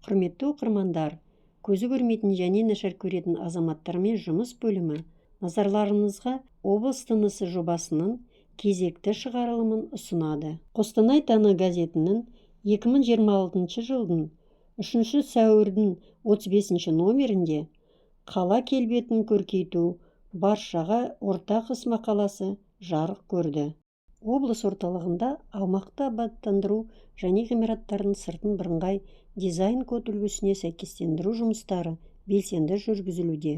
Құрметті оқырмандар, көзі көрмейтін және нашар көретін азаматтармен жұмыс бөлімі назарларыңызға «Облыс тынысы» жобасының кезекті шығарылымын ұсынады. «Қостанай таңы» газетінің 2026 жылдың 3 сәуірдің 35 номерінде «Қала келбетін көркейту – баршаға ортақ іс» мақаласы жарық көрді. Облыс орталығында аумақты абаттандыру және ғимараттардың сыртын бірыңғай дизайн-код үлгісіне сәйкестендіру жұмыстары белсенді жүргізілуде.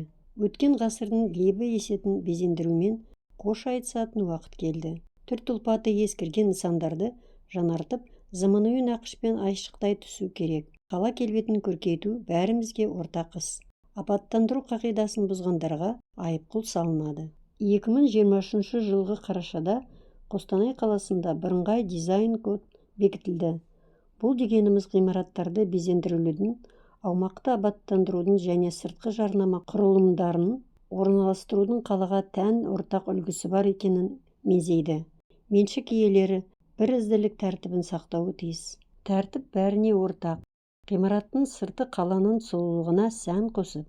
Өткен ғасырдың лебі есетін безендірумен қош айтысатын уақыт келді. Түр-тұлпаты ескірген нысандарды жаңартып, заманауи нақышпен айшықтай түсу керек. Қала келбетін көркейту – бәрімізге ортақ іс. Абаттандыру қағидасын бұзғандарға айыппұл салынады. 2023 жылғы қарашада Қостанай қаласында бірыңғай дизайн-код бекітілді. Бұл дегеніміз ғимараттарды безендірудің, аумақты абаттандырудың және сыртқы жарнама құрылымдарын орналастырудың қалаға тән ортақ үлгісі бар екенін меңзейді. Меншік иелері бірізділік тәртібін сақтауы тиіс. Тәртіп бәріне ортақ. Ғимараттың сырты қаланың сұлулығына сән қосып,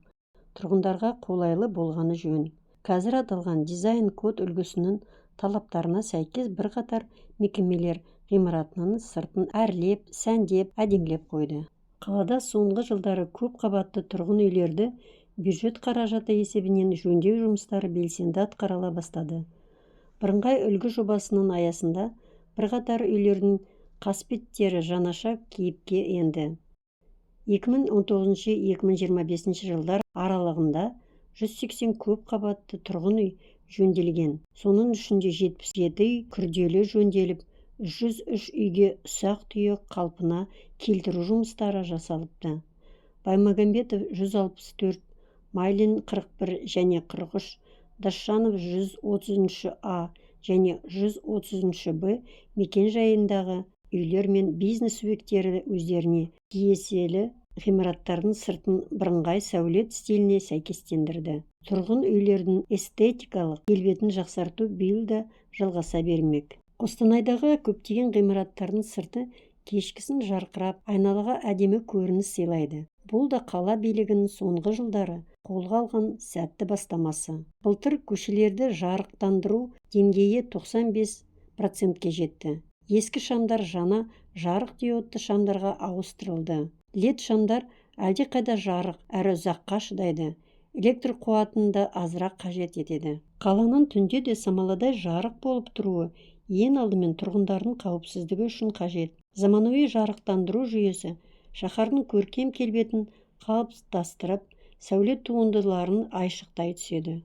тұрғындарға қолайлы болғаны жөн. Қазір аталған дизайн-код үлгісінің талаптарына сәйкес бірқатар мекемелер ғимаратының сыртын әрлеп, сәндеп, әдемілеп қойды. Қалада соңғы жылдары көп қабатты тұрғын үйлерді бюджет қаражаты есебінен жөндеу жұмыстары белсенді атқарыла бастады. Бірыңғай үлгі жобасының аясында бірқатар үйлердің қасбеттері жаңаша кейіпке енді. 2019-2025 жылдар аралығында 180 көп қабатты тұрғын үй жөнделген. Соның ішінде 77 үй күрделі жөнделіп, 103 үйге ұсақ-түйек қалпына келтіру жұмыстары жасалыпты. Баймағамбетов 164, Майлин 41 және 43, Досжанов 130 А және 130 Б мекен-жайындағы үйлер мен бизнес субъектері өздеріне тиесілі ғимараттардың сыртын бірыңғай сәулет стиліне сәйкестендірді. Тұрғын үйлердің эстетикалық келбетін жақсарту биыл да жалғаса бермек. Қостанайдағы көптеген ғимараттардың сырты кешкісін жарқырап, айналаға әдемі көрініс сыйлайды. Бұл да қала билігінің соңғы жылдары қолға алған сәтті бастамасы. Былтыр көшелерді жарықтандыру деңгейі 95%-ке жетті. Ескі шамдар жаңа жарық диодты шамдарға ауыстырылды. Лед шамдар әлдеқайда жарық әрі ұзаққа шыдайды, электр қуатын да азырақ қажет етеді. Қаланың түнде де самаладай жарық болып тұруы ең алдымен тұрғындардың қауіпсіздігі үшін қажет. Заманауи жарықтандыру жүйесі шаһардың көркем келбетін қалыптастырып, сәулет туындыларын айшықтай түседі.